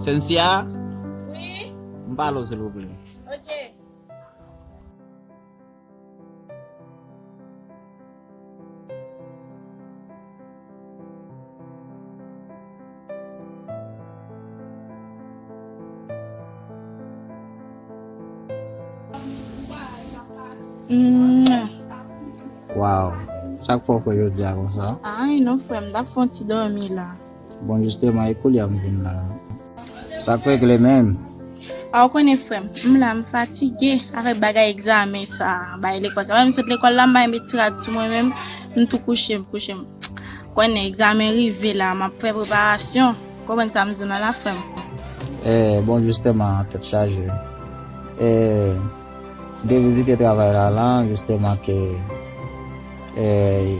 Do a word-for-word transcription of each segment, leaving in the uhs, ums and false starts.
Sensia? Wi. M pale w, silvouplè. Ok. Mwah. Waw. Sa k fè w fè jodi a konsa? Ay, non, frè m, m t ap fè yon ti dòmi la. Bon, jisteman, e kounye a m vin la. Sa k regle menm? A, ou konnen, frè m, m la, m fatige avèk bagay egzamen sa, bagay lekòl sa. Wè, m sot lekòl la, m bay met ti rad sou mwen menm, m tou kouche, m kouche. M konnen egzamen rive la, m ap fè preparasyon. Konprann sa m di w nan la, frè m. Eh, bon, jisteman, tèt chaje. Eh, m te vizite travay la, la, jisteman ke, eh,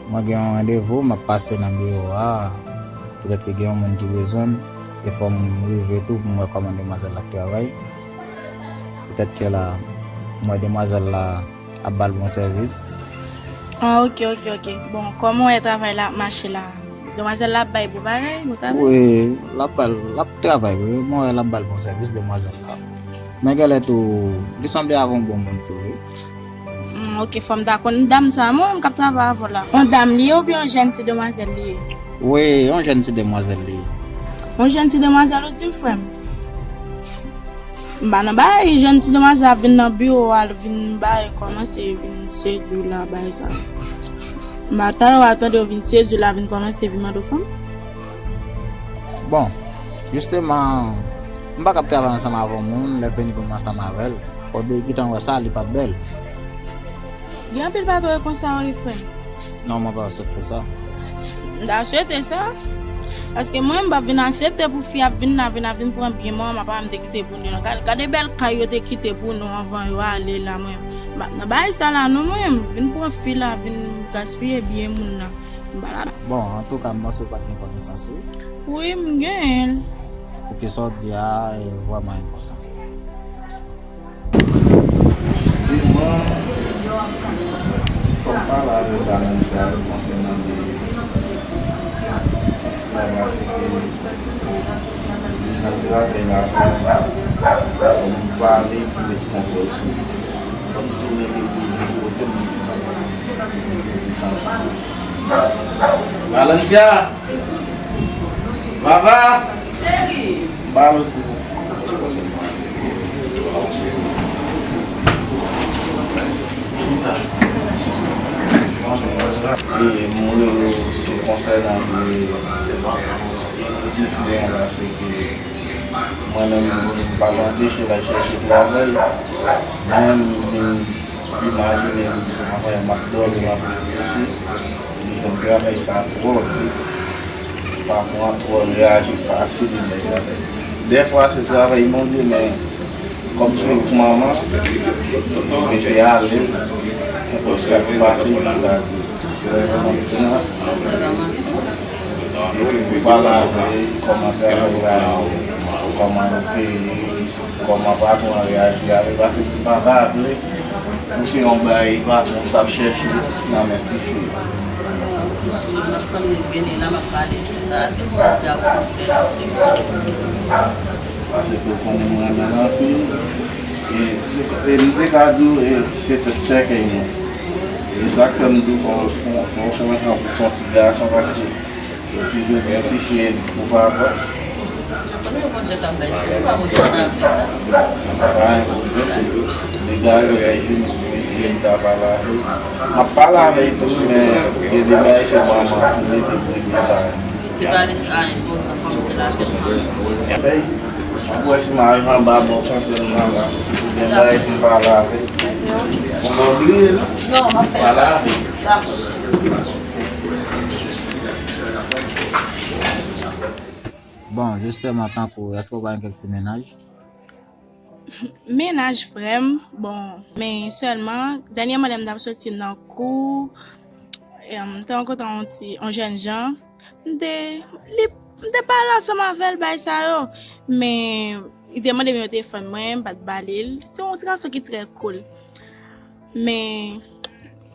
mwen gen yon randevou, m ap pase nan biwo a. Petèt ke gen yon moun ki bezwen m, e fò m rive tou pou m wè kòman demwazèl la ap travay. Petèt ke la, m wè demwazèl la ap ba l bon sèvis. Ah, ok, ok, ok. Bon, kòman w wè travay la ap mache la? Demwazèl la ap bay bon bagay, bon travay? Wi, l ap ba l, l ap travay, wi. Mwen wè l ap ba l bon sèvis, demwazèl la. Men genlè tou, li sanble avè yon bon moun tou, wi. Hmm, ok, fò m ta konn dam sa, mwen, m k ap travay avè w la. Yon dam li ye oubyen yon jèn ti demwazèl li ye? Wi, yon jèn ti demwazèl li ye. Yon jèn ti demwazèl ou di m, frè m? M pa nan bagay, jèn ti demwazèl ap vin nan biwo a, l vin bay, kòmanse vin sedui w la, bagay sa. M pa talè w a tande w vin sedui w la, vin kòmanse vin mande w fanm. Bon, jisteman, m pa kab travay ansanm avè yon moun, lè vini pou m ansanm avè l. Fò w gentan wè sa, li p ap bèl. Gen anpil patwon yo konsa wi, frè m. Non, mwen pa aksepte sa. M ta swete sa. Paske mwen, m p ap vin aksepte pou fi ap vin la, vin ap vin pran byen manman, papa m te kite pou nou. Gade, gade bèl kay yo te kite pou nou anvan yo ale la, mwen. M p ap nan bagay sa la, non, mwen. Vin pran fi la, vin gaspiye byen moun nan. M pa la. Bon, antouka, m panse w pa t gen konesans, wi. Wi, m genyen l. Pou ki sa w di a, e vrèman enpòtan. Jisteman, fò m pale avèk Alanza konsènan de ti fi a, paske li nan travay la, fò m pale pou met kontwòl sou li. Fò m tounen li pou li kote m di sa. Valencia! Vava! Cheri! Ba nou silvouplè. E mwen, se konsèy la, mwen, si fi a la, se ke mwen menm, mwen pa t anpeche l al chèche travay. Mwen, m vin imajine m, anfen, m ap dòmi, m ap reflechi. Li fè travay sa twò vit. Patwon an twò reyaji fasil, li bay travay. Dèfwa, se travay Bondye, men kòm se yon manman, li te alèz, kenpòt sa k pase, li ta di. Ou wè, sa m te nan. Epi, pou pale avè l, kòman travay la ye, kòman yo peye, kòman patwon an reyaji avè l, paske li pa ta vle pou se yon bagay patwon t ap chèche nan men tifi. Paske ou konnen m renmen l anpil. E se, e m te ka di w, e se tèt sèkèy mwen. E sa k fè m di w fò, fò, fò w fè yon jan pou fè yon ti gason, paske yo toujou di tifi pou papa. Konnen yon bon djèt ap bay cheri, pa moun pa ta vle sa. Pa gen pwoblèm. Degaje w, vini pou mete m ta pale avè l. M ap pale avè l tou, men gen de bagay se manman pou mete premye pa. Ti valè sa a enpòtan, fò m fè l avè l. Fèy, m ap wè si m arive anba bò konprann nan la. Si pou gen bagay pou m pale avè l. Ou pa bliye l. Non, m ap fè sa. Pale avè l. Dakò, cheri. Bon, jisteman, tankou, èske w pa gen kèk ti mennaj? Mennaj, frè m, bon, men sèlman, dènyèman, lè m t ap soti nan kou, em, m te rankontre yon ti, yon jèn jan, m te, li, m te pale ansanm avè l, bagay sa yo, men li te mande m nimewo telefòn mwen, m pa t ba li l. Se yon ti gason ki trè cool, men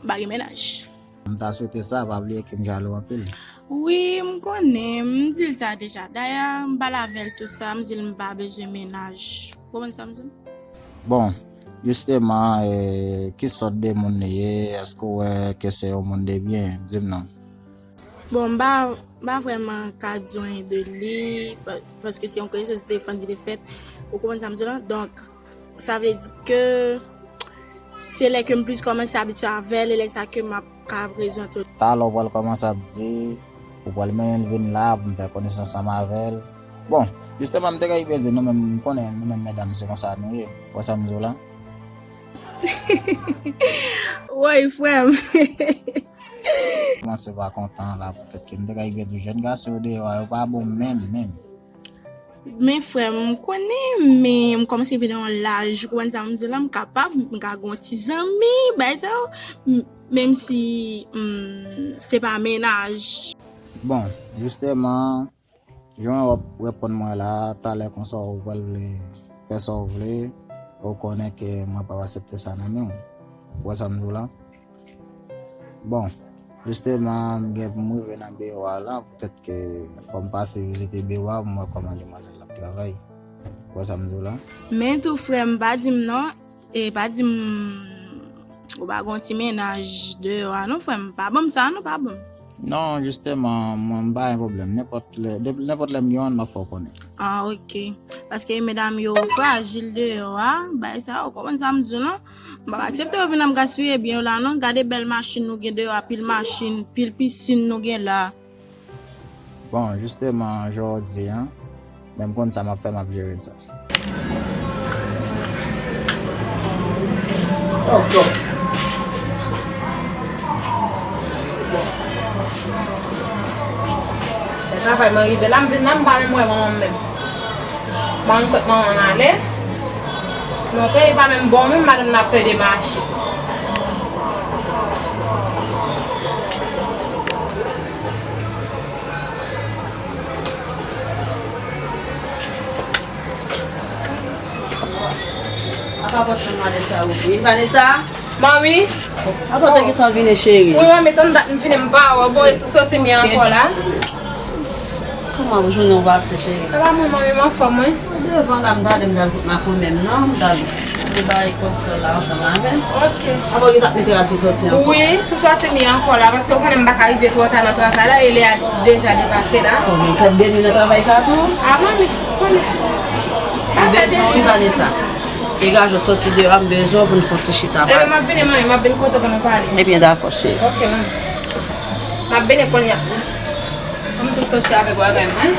m pa gen mennaj. M ta swete sa, pa bliye ke m jalou anpil. Wi, m konnen, m di l sa deja. Dayè, m pale avè l tou sa, m di l m pa bezwen mennaj. Ou konprann sa m di w? Bon, jisteman, eh, ki sòt de moun li ye? Èske w wè ke se yon moun de byen? Di m non. Bon, m pa, m pa vrèman ka di w anyen de li, pa- paske se yon konesans de telefòn ki te fèt. Ou konprann sa m di w lan? Donk, sa vle di ke se lè ke m plis kòmanse abitye avè l, e lè sa ke m ap ka prezante w. Talè w pral kòmanse ap di, ou pral mennen l vin la pou m fè konesans ansanm avè l. Bon, jisteman, m te ka byen di nou menm, m konnen nou menm medam se konsa nou ye. Ou wè sa m di w la? Woy, frè m. Kòmanse pa kontan la, poutèt ke m te ka byen di w, jèn gason yo deyò a, yo pa bon menm, menm. Men frè m, m konnen, men m kòmanse vin nan yon laj, ou konprann sa m di w la, m kapab, m ka gen yon ti zanmi, bagay sa yo, m- menm si, hmm, se pa mennaj. Bon, jisteman, jan w ap reponn mwen la, talè konsa ou pral vle fè sa w vle, ou konnen ke mwen p ap aksepte sa nan men w. Ou wè sa m di w la? Bon, jisteman, m gen pou m rive nan biwo a la, poutèt ke fò m pase vizite biwo a pou m wè kòman demwazèl la ap travay. Ou wè sa m di w la? Men tou, frè m, pa di m non, e pa di m ou pa gon ti mennaj deyò a non, frè m, pa ban m sa non, pa ban m. Non, jisteman, mwen, m pa gen pwoblèm. Nenpòt lè, depi, nenpòt lè m gen yon, m ap fè w konnen. Ah, ok. Paske medam yo frajil deyò a, bay sa, ou konprann sa m di w non? M p ap aksepte yo vin ap gaspiye byen yo la non. Gade bèl machin nou gen deyò a, pil machin, pil pisin nou gen la. Bon, jisteman, jan w di an, men m konn sa m ap fè, m ap jere sa. Lè travay mwen rive la, m vin la, m pa menm wè manman m menm. Mwen kot manman m ale. Non, peyi pa menm bon, menm madanm nan ap plede mache. Apa pòt chanm Vanessa ouvri? Vanessa? Manmi? Apa w te gentan vini, cheri? Wi, manmi, tann dat m vini, m pa wè w. Bon, e sou soti m ye ankò la. Kòman jounen w pase, cheri? Sa va, mwen, manmi, m anfòm, wi. Devan la, m t ale, m t al kot makomè m nan, m t al fè bagay kòb sòl la ansanm avè l. Ok. Apa w gentan mete rad pou soti ankò? Wi, sou soti m ye ankò la, paske w konnen m pa ka rive twò ta nan travay la, e lè a deja depase la. Oh, men fè de nwi nan travay sa tou? A, manmi, konnen. Sa fè de nwi. M bezwen w wi, Vanessa. Degaje w soti deyò a, m bezwen w pou n fè yon ti chita pale. Ebyen, m ap vini, manmi, m ap vin kote w pou nou pale. Ebyen, dakò, cheri. Ok, manmi. M ap vini kounye a. Ban m tou soti avèk bagay mwen.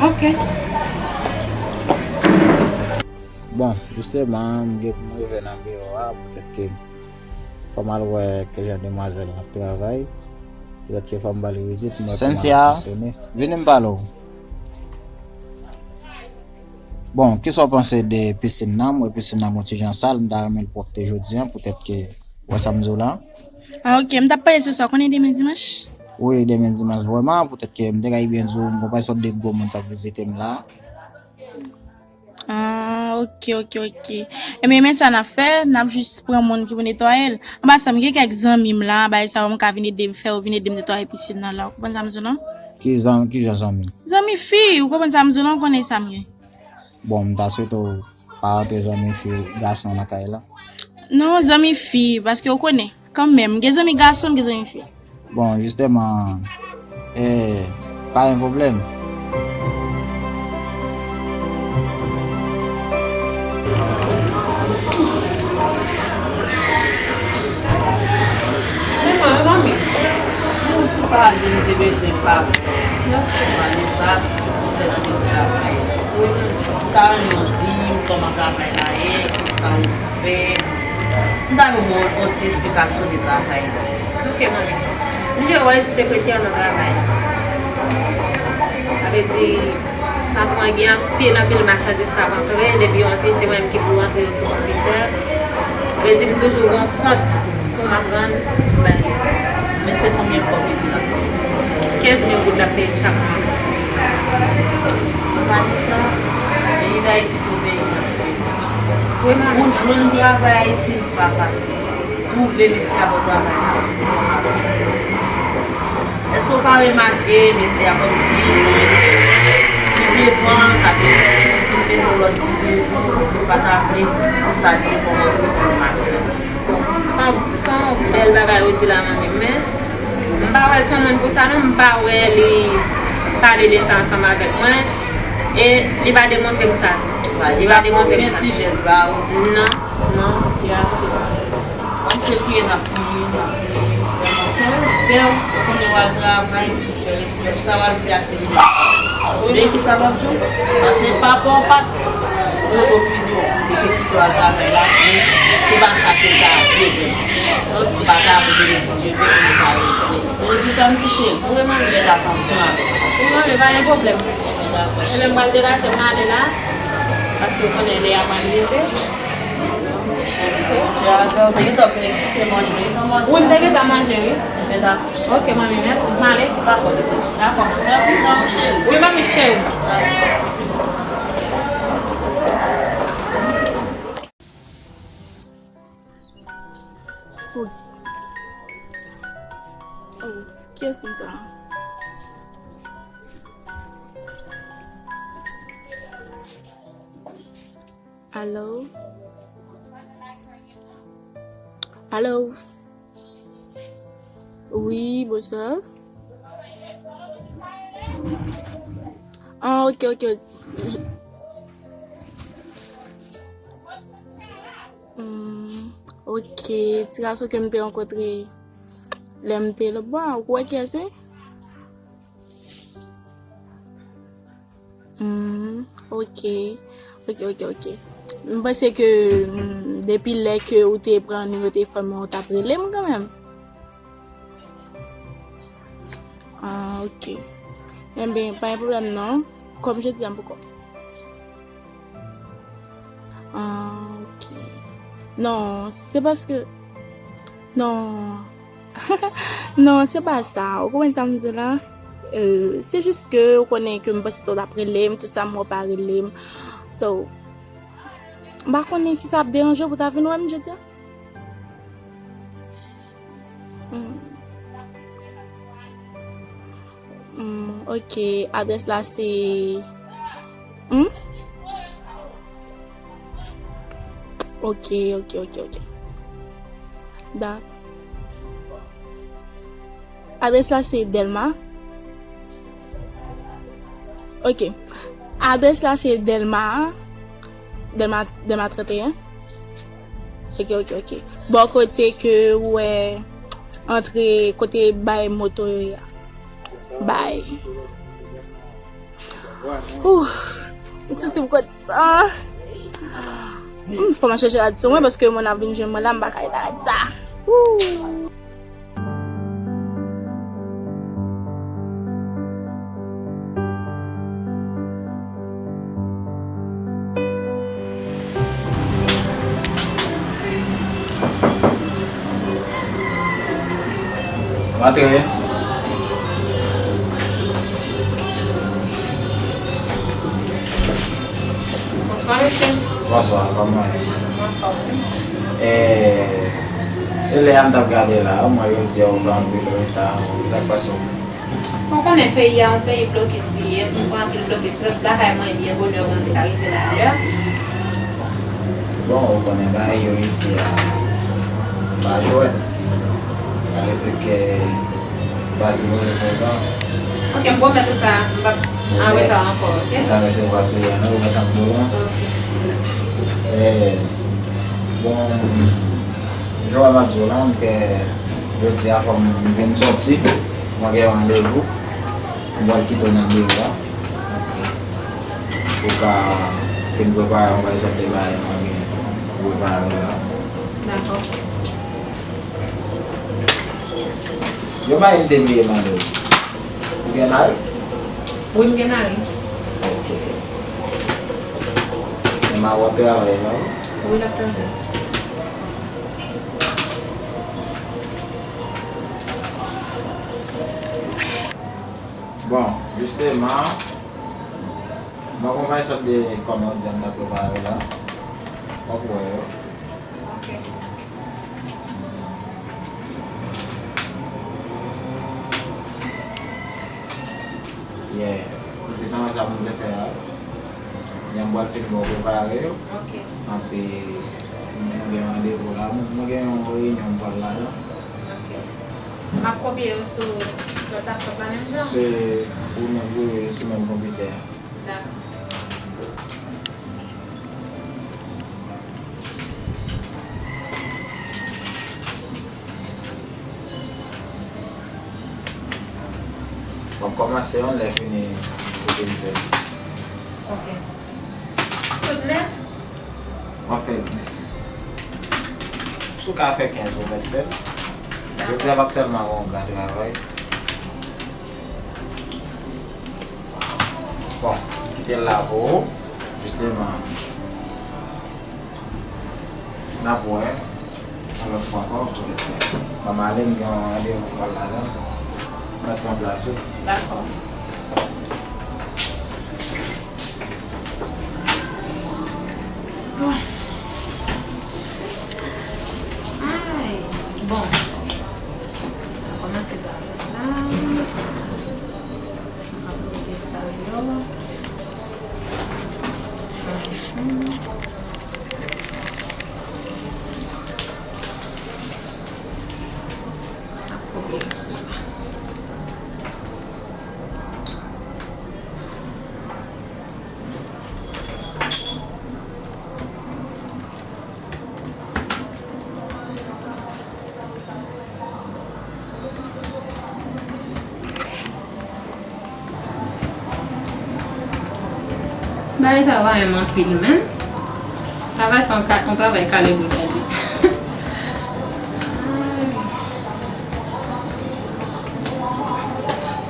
Ok. Bon, jisteman, m gen pou m rive nan biwo a, poutèt ke fò m al wè kijan demwazèl ap travay. Poutèt ke fò m ba l vizit, m wè kòman l ap fonksyone. Cynthia, vini m pale w. Bon, kisa w panse de pisin nan? M wè pisin nan gon ti jan sal, m ta renmen l pwòpte jodi a, poutèt ke, w wè sa m di w la? Ah, ok, m t ap pale sou sa, w konnen demen dimanch? Wi, demen dimanch, vrèman, poutèt ke m te ka byen di w, m konprann se de gwo moun k ap vizite m la. Ah, ok, ok, ok. Ebyen, men sa n ap fè, n ap jis pran moun ki pou netwaye l. Anba sa, m gen kèk zanmi m la, bagay sa yo, m ka vin ede m fè yo vin ede m netwaye pisin nan la. Ou konprann sa m di w lan? Ki zan-, ki jan zanmi? Zanmi fi, ou konprann sa m di w lan, ou konnen sa m ye. Bon, m ta swete w pa antre zanmi fi gason nan kay la. Non, zanmi fi, paske ou konnen, kanmenm, m gen zanmi gason, m gen zanmi fi. Bon, jisteman, eh, pa gen pwoblèm. Men mwen, manmi, yon ti pale m te bezwen pale. Pale sa, konsènan travay. M ta renmen w di m kòman travay la ye, kisa w fè. M ta renmen w yon ti esplikasyon de travay la. Ok, manmi. M jere wòl sekretè nan travay. Sa vle di, patwon an gen anpil, anpil machandiz k ap antre. Depi yo antre, se mwen menm ki pou rantre yo sou konpitè. Sa vle di, m toujou gen yon kont pou m ap rann bay yo. Men se konbyen kòb li di l ap peye? Kenz mil goud l ap peye m chak mwa. Vanessa, peyi Dayiti se yon peyi ki ap fè. Wi, manmi. Pou jwenn travay Ayiti, li pa fasil. Twouve mesye a ba w travay la. Èske w pa remake mesye a kòmsi se yon enterè ki devan l k ap vin mete yon lòt bout devan, si w pa ta vle pou sa vin kòmanse pou l mal fèt? Sa, sa yon bèl bagay ou di la, manmi, men m pa wè se yon moun pou sa non, m pa wè li pale de sa ansanm avèk mwen, e li pa demontre m sa tou. Li pa demontre m sa. Gen ti jès ba ou? Non, non, li pa montre m. Kòm se priye n ap priye, n ap priye, sèlman fè respè w, ou konnen w al travay, fè respè sa w al fè a se li. Men kisa m ap di w? Paske papa w pa t mande w opinyon, li te kite w al travay la, men se pa sa ke l ta vle vrèman. Ou pa ta vle demen si Dye vle pou nou ta regle. Men kisa m di cheri? Ou remane fèt atansyon avèk. Ou remane pa gen pwoblèm. Ebyen dakò cheri. Ebyen m pral degaje m ale la, paske ou konnen lè a pral rive. Wi, m te gentan manje, wi. Ok, manmi, mèsi. M ale. Dakò, pitit. Dakò. Wi, manmi cheri. Wi. Oh, kiyès moun sa? Alo? Alo? Wi, bonswa. Ah, ok, ok. Hmm, ok, ti gason ke m te rankontre lè m te lòt bò a, ou wè kiyès wi? Hmm, ok. Ok, ok, ok. M panse ke, hmm, depi lè ke ou te pran nimewo telefòn mwen, ou t ap rele m kanmenm. Ah, ok. Enben, pa gen pwoblèm non. Kòm je di a, m poko. Ah, ok. Non, se paske, non. Non, se pa sa. Ou konprann sa m di la? Euh, se jis ke ou konnen ke m panse tout ap rele m, tout sa m wè w pa rele m. So, m pa konnen si sa ap deranje w pou ta vin wè m jodi a. Hmm. Hmm, ok, adrès la se, hmm? Ok, ok, ok, ok. Da. Adrès la se Dèlma. Ok. Adrès la se Dèlma. Dèlma, Dèlma trannteyen. Ok, ok, ok. Bò kote ke ou wè antre kote bay moto yo ye a. Bay. Ouh, m santi m kontan. Hmm, fò m al chèche rad sou mwen paske moun ap vin jwenn mwen la, m pa ka rete rad sa. Ouh. Antre. Bonswa, mesye. Bonswa, kòman w ye? Anfòm, wi. E, e lè a m t ap gade la, mwen yo di w gen anpil reta, sa k pase w? Ou konnen peyi a yon peyi blokis li ye, m pran anpil blokis. Lòt lakay mwen byen bonè, mwen te ka rive la alè. Bon, ou konnen bagay yo isi a pa jwèt. Sa vle di ke m pa sipoze prezan. Ok, m pwomèt ou sa, m p ap an reta ankò, ok? Ou ta resevwa kliyan an, ou wè sa m di w lan? Ok. E, bon, jan w wè m ap di w lan, m te, jodi a fò m vin sòti. Mwen gen yon randevou. M pral kite w nan biwo a. Ou ka fin prepare yon bagay sòt de bagay mwen gen pou prepare la. Dakò. Yon bagay m te bliye mande w. Ou gen mari? Wi, m gen mari. Ok. Men mari w ap travay la, wi? Wi, l ap travay. Bon, jisteman, mwen konprann sòt de kòmandè m nan prepare la. W ap wè yo. Ok. Yeah. Pou te nan sa pou m te fè a. Jan m pral fin bon prepare yo. Ok. Anpi, mwen gen randevou la. Mwen, mwen gen yon reyinyon m pral la la. Ok. M ap kopye yo sou lòt laptop la menm jan? Se ou menm, wi, wi, sou menm konpitè a. Dakò. W ap kòmanse yon lè fini kote m fè. Ok. Tout nèt? W ap fè dis. Si w ka fè kenz, ou mèt fè l. Dakò. Jodi a p ap tèlman gen yon gran travay. Bon, m kite l la pou ou, jisteman. N ap wè, yon lòt fwa ankò, poutèt ke ban m ale, m gen yon randevou pral ladan l. Mèt pran plas ou. Dakò. Ay, bon. Kòmanse travay la. M ap mete sa yo. Mhm. M ap kote yo sou sa. Bagay sa yo pa menm anpil menm. Travay sa yon ka-, yon travay kale bouda li.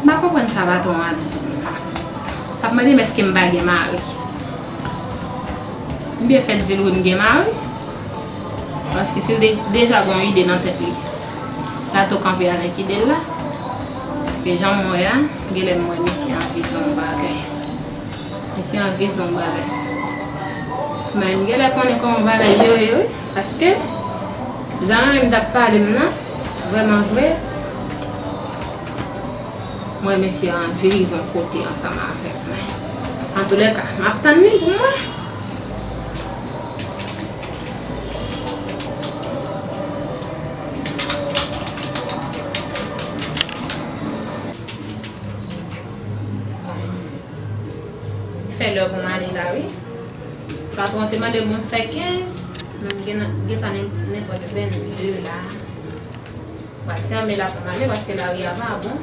M pa konprann sa patwon an ap di m la. L ap mande m èske m pa gen mari. M byen fèt di l wi m gen mari. Paske si l de-, deja gen yon ide nan tèt li, l a tou kanpe avèk ide l la. Paske jan m wè a, genlè m wè misye anvi di yon bagay. Misye anvi di yon bagay. Men m genlè konnen kòman bagay yo ye wi. Paske jan m t ap pale m nan, vrèman vre, m wè misye anvi rive yon kote ansanm avèk mwen. Antoulèka, m ap tann li pou m wè. Fè lè pou m ale la wi. Patwon te mande m pou m fè kenz, men m gen, gentan nen-, nenpòt vennde la. M pral fèmen la pou m ale paske lari a pa bon.